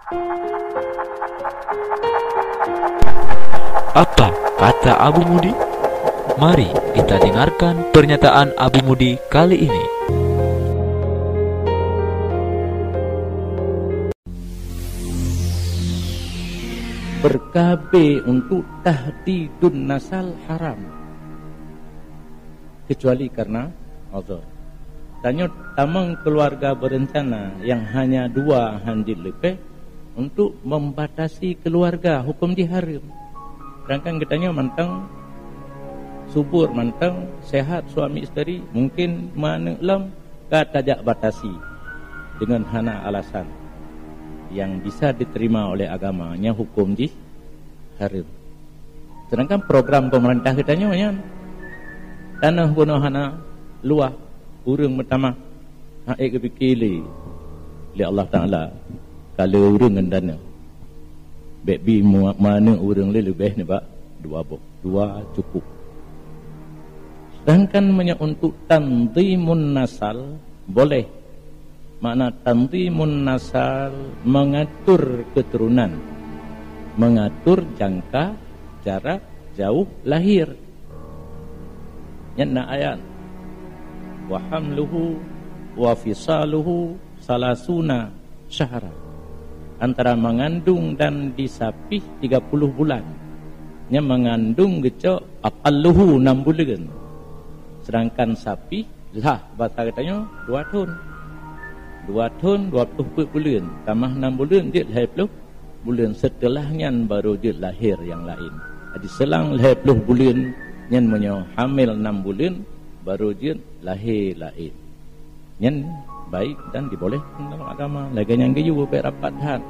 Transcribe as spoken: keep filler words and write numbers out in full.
Apa kata Abu Mudi? Mari kita dengarkan pernyataan Abu Mudi kali ini. Berkabe untuk tahdidun nasal haram, kecuali karena uzur. Tanyoe tamong keluarga berencana yang hanya dua han jeuet leupeh untuk membatasi keluarga, hukum jih hareuem. Sedangkan geutanyoe mantong subur, mantong sehat suami isteri, mungkin meuaneuk lom, ka tajak batasi dengan hana alasan yang bisa diterima oleh agama, nyan hukum jih hareuem. Sedangkan program pemerintah geutanyoe nyan, tanoh bunoe hana luwah, ureueng meutamah, hana geupike lé, lé Allah Taala, ka le ureueng ngon tanoh. Bèk bi mu-, meuaneuk ureueng lé leubeh nibak dua boh. Dua cukup. Sedangkan meunyoe untuk tanzimun nasal, boleh. Makna tanzimun nasal, mengatur keturunan, mengatur jangka jarak jauh lahir. Nyan na ayat, "Wa hamluhu wa fisaluhu salasuna syahra." Antara mengandung dan disapih tiga puluh bulan. Nyan mengandung geucok aqalluhu enam buleuen. Sedangkan sapih lah basa geutanyoe dua thon. Dua thon dua ploh peuet buleuen, tamah enam buleuen jeuet lhèe ploh buleuen, seuteulah nyan barô jeuet lahé nyang laén. Jadi seulang lhèe ploh buleuen nyan, meunyoe hamil enam buleuen, barô jeuet lahé laén. Nyan baik dan dibolehkan dalam agama. Lagèe nyang geuyue bèk rapat that.